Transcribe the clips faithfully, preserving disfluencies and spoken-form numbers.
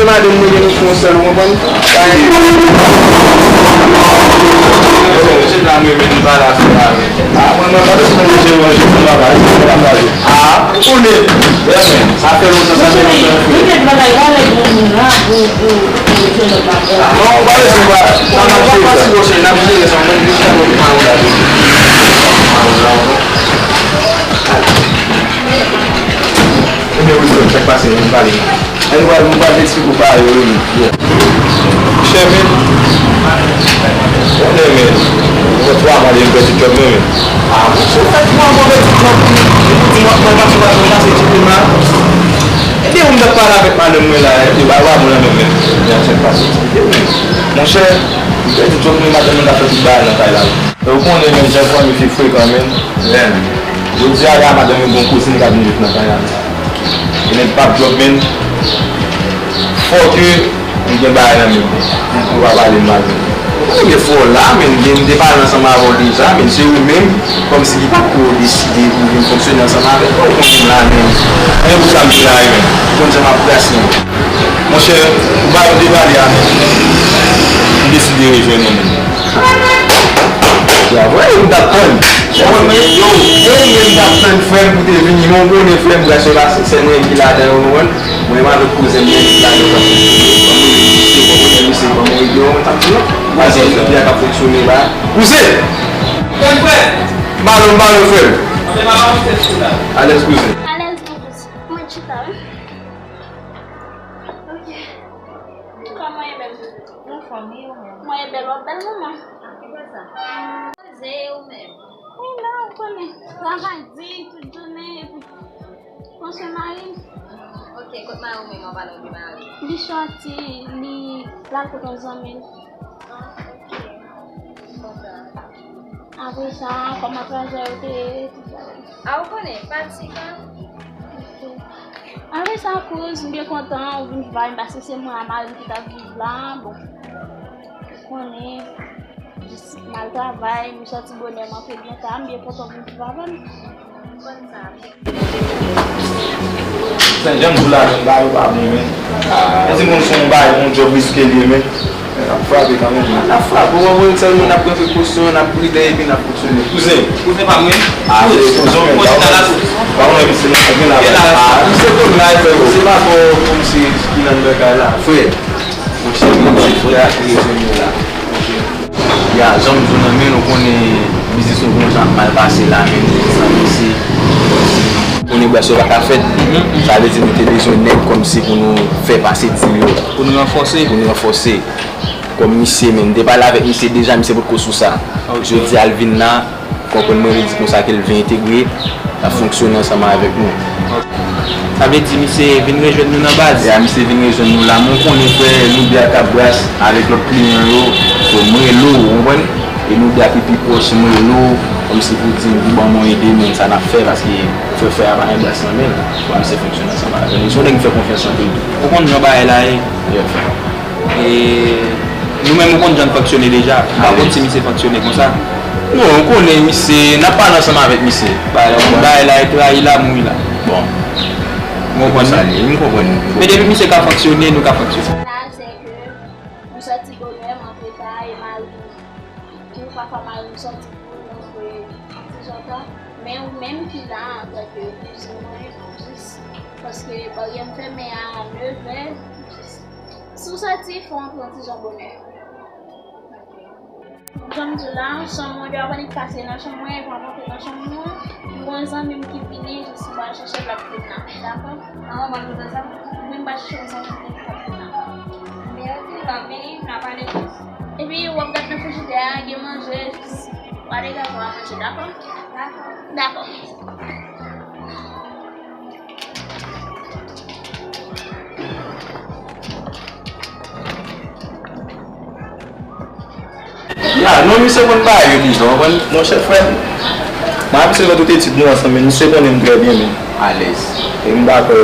e madanm mwen gen nou fè yon sèl, ou konprann? Mesye dam yo menm pa la fè la menm. Ah, mwen, mwen pa bezwen manje manje nan bagay, se pa bagay. Ah, ou konnen. Sa fè lontan, sa fè lontan. Mesye, nou te travay pa avèk yon moun la pou, pou, pou mesye lòt la. Non, ou pa bezwen pa, n ap jere sa. N ap jere sa, mwen, jiska lòt pa ou la. Ebyen, wi, frè m, sa k pase, ann pale. Ann, nou pral, nou pral eksplike w bagay yo, wi. Monchè, men, konnen, men, mwen fè twa mwa depi m pèdi djòb mwen, men. Ah, monchè, ou fè twa mwa w pèdi djòb, ou di w ap pran patron, patron, pase ti plim la. Ebyen, ou m t ap pale avèk madanm mwen la, epi ba, ba, mwen la menm, men, men, sa k pase, eksplike w, men. Monchè, m pèdi djòb mwen, madanm mwen ka fè tout bagay nan kay la. E ou konnen, men, jan fanmi fi frekan, men. Jodi a la, madanm mwen gen yon kouzin k ap vin viv nan kay la. E nèg p ap djòb, men. Fò ke m gen bagay nan men m. Ou pa pale m mal. Ou konnen gen fò la, men gen m te pale ansanm avè w deja, men se ou menm, kòmsi ki pa t ko deside pou vin fonksyone ansanm avè m. Ou konnen la, men. Men pou sa m vin la, men. Ou konn jan m ap brase. Monchè, ou pa vle pale a, men. M deside rejwenn ou, men. Ya, vre, m t ap tann. Yo, yo, yo, m t ap tann frè m pou te vini. Men w konnen frè m, brase pa se sèl mwen ki ladan yo, ou konprann? Mwen, m avèk kouzen m, men, ki ladan yo k ap fonksyone. Ban mwen ede misye, ban mwen ede misye, ban mwen ede w, mwen t ap di non. Kouzen, kouzen, kouzen, kouzen. Kouzen! Frè m, frè! M pa non, m pa non, frè m. Anben, m ap avanse sou la. Alèz, kouzen. Alèz, non, kouzen. Mwen chita, wi. Ok. Kòman w ye, bèl? Anfòm, e ou menm? Mwen ye bèl, w ap bèl manman. Ah, ki bèl sa. Poze, e ou menm? Wi, la, ou konnen. Travay di, tout jounen, epi pran swen mari m. Ok, kot mari w menm, an palan de mari? Li sòti, li pral kot yon zanmi l. Ah, ok. Kontan. Apre sa, kòman trajè yo te ye, tout bagay. A, ou konnen, fatig, an. Apre sa, kouz, m byen kontan ou vin viva m, paske se mwen ak mari m ki t ap viv la, bon. Ou konnen, jis m al travay, m sòti bonè, m antre byen ta, m byen kontan ou vin viva m. Konn sa. Sen, jan m di w la, men, bagay yo pa bon, men. Mwen di moun se yon bagay, yon djòb riske l ye, men. N ap frape kanmenm, wi. N ap frape. Ou konprann, sèlman n ap pran prekosyon, n ap pridan epi n ap fonksyone. Kouzen. Kouzen pa mwen. A, se kouzen, men. Kouzen nan la tou. Pa konnen misye nan kote la. Misye konn la, frè. Se pa fò pou misye ki nan kay la. Frè. Monchè, mwen se frè a ki rejwenn nou la. Ya, jan m di w nan men, nou konnen biznis nou konn jan ap mal pase la, men nou san misye. Konnen bwasyon pa ka fèt. Sa vle di nou te bezwen nèg kòmsi pou nou fè pase dil yo. Pou nou ranfòse. Pou nou ranfòse. Kòm misye menm, m te pale avèk misye deja, misye potko sou sa. Ok. Jodi a l vin la, konprann mwen, li di konsa ke l vin entegre, l ap fonksyone ansanm avèk nou. Sa vle di misye vin rejwenn nou nan baz? Ya, misye vin rejwenn nou la, men w konnen frè, nou de a k ap bras avèk lòt kliyan yo, so m rele w, ou konprann? E nou de a ki pi pwòch, m rele w, kòmsi pou di m, ban mwen ede, men sa n ap fè, paske frè frè a pa gen bras nan men l, fò misye fonksyone ansanm avè nou. Se yon nèg m fè konfyans anpil tou. Ou konn jan bagay la ye? Yeah, frè. E nou menm, ou konn jan n fonksyone deja. M pa konn si misye fonksyone konsa. Non, ou konnen misye, n ap pale ansanm avèk misye. Bagay la, bagay la e trayi la, mouri la. Bon. Ou konprann? Sa li ye, m konprann. Men depi misye ka fonksyone, nou ka fonksyone. Sa, se ke m sòti bonè, m antre ta, e mari m tou, pafwa mari m sòti pou l antre yon ti jan tan. Men ou menm ki la antanke kouzin mwen, jis paske baryè m fèmen a nevè, jis Si w sòti, fò w antre yon ti jan bonè. Jan m di w la, chanm mwen, depi w ap annik pase nan chanm mwen, epi w ap antre nan chanm mwen, m gen yon zanmi m ki vini, jis m pral chèche l, l ap vin la. Dakò? An, w ap antre ansanm? Wi, m pral chèche yon zanmi m ki ap vin la. Men ok, la, men n a pale plis. Epi w ap gade nan frijidè a, gen manje, jis w ale gade w a manje, dakò? Dakò. Dakò. Ya, non, misye konn bagay yo deja, w konprann, monchè frè m. Mwen ak misye fè tout etid nou ansanm, men misye konnen m trè byen, men alèz. E m pa kwè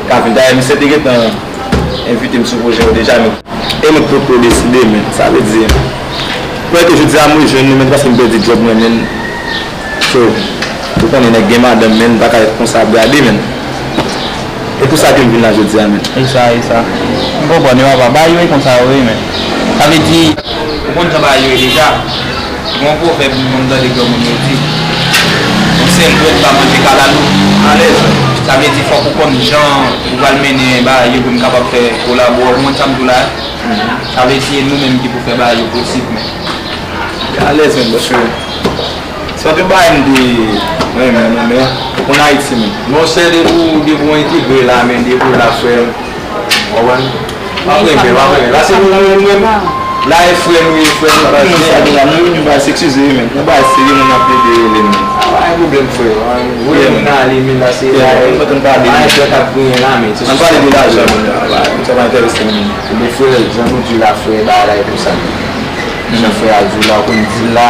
ka vin. Dayè, misye te gentan envite m sou pwojè yo deja, men. E nou potko deside, men. Sa vle di, kwè ke jodi a m rejwenn nou, men, paske m pèdi djòb mwen, men. So, ou konnen nèg gen madanm, men, m pa ka ret konsa ap gade, men. E pou sa ke m vin la jodi a, men. E sa, e sa. M konprann, yo papa, bagay yo e konsa yo ye, men. Sa vle di, ou konn jan bagay yo ye deja. Gen yon pwovèb m konn tande granmoun yo di, yon sèl dwèt pa manje kalalou. Alèz. Sa vle di, fòk ou konn jan ou pral mennen bagay yo pou n kapab fè kolabo a. Ou konprann sa m di w la? Sa vle di, se nou menm ki pou fè bagay yo posib, men. Alèz, men, paske se yon bagay m te renmen, non, men ou konn Ayiti, men. Monchè, depi w, depi w entegre la, men, depi w la, frè m, w konprann? W ap renmen, w ap renmen. La, se nou, nou, nou menm. La, e frè nou ye, frè nou, pa gen. Sa gen la, nou, nou pa eskize, men. Nou pa serye, nou, n ap plede rele, men. Pa gen pwoblèm, frè. Voye moun ale, men, la, se la, e pa gen dwèt ap griyen la, men. Ann pale de lajan, men. Sa pa enterese m. Ebyen, frè, jan nou di la, frè, bagay la, e konsa. Jan frè a di w la, ou konn di l la.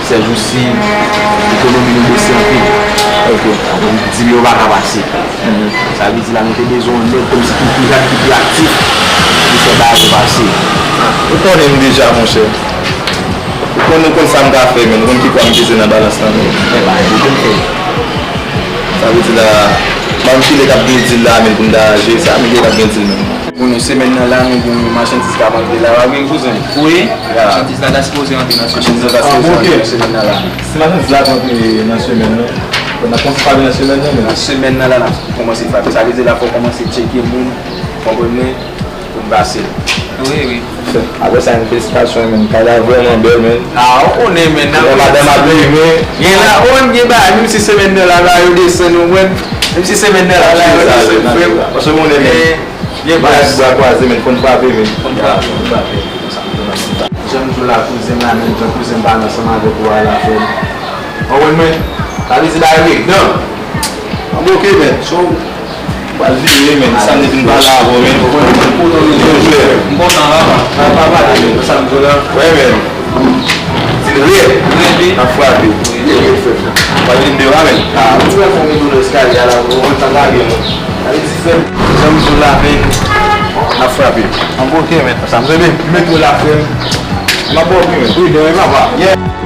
Sèjousi, ekonomi nou bese anpil. Ok. Donk, di m yo pa ka pase. Sa vle di la, nou te bezwen yon nèg kòmsi ki pi, ki pi aktif pou fè bagay yo pase. Ou konnen m deja, monchè. Ou konn, ou konn sa m ka fè, men ou konn ki pwa m peze nan balans lan, men. Fè bagay yo byen fè. Sa vle di la, ban m ki lè k ap gen dil la, men pou m ta jere sa, men ki lè k ap gen dil menm. Bon, nou semèn nan la, nou gen yon machandiz k ap antre la, w ap gen kouzen? Wi, ya, machandiz la ta sipoze antre nan semèn nan. Machandiz la ta sipoze antre nan semèn nan la. Si machandiz la pa antre nan semèn nan, bon, n ap kòmanse frape nan semèn nan, men. Nan semèn nan la, n ap kòmanse frape. Sa vle di la, fò w kòmanse tcheke moun, w konprann mwen, pou n pase l. Wi, wi. Apre sa, yon felisikasyon, men. Kay la vrèman bèl, men. A, ou konnen, men, n ap gen madanm ap rive. Gen la, ou konn gen bagay, menm si semèn nan la, bagay yo desann, ou konprann? Menm si semèn nan la, bagay yo desann, frè m. Paske ou konnen, men. Gen bras. Bwa kwaze, men, fò n frape, men. Fò n frape. Jan m di w la, kouzen m la, men, jan kouzen m pale ansanm avèk ou a la, frè m. Ou konprann mwen? Sa vle di bagay yo ret dan. An bon, ok, men. So, m pral vire, men. Sa m te vin pale avè w, men. Ou konn, m kontan, men. Byen jwe. M kontan, papa. Papa, pale, men. Sa m di w la. Wi, men. Di l red. Red, wi. N ap frape. Wi. Red, red, frè m. M pral vin deyò a, men. A, ou wè fò m tou nan eskalye a la, ou konn tan lage, men. Sa vle di, frè m. Jan m di w la, men. N ap frape. An bon, ok, men. Sa m renmen. Li mete w la, frè m. M ap ba w pi, men. Wi, demen, papa. Yeah.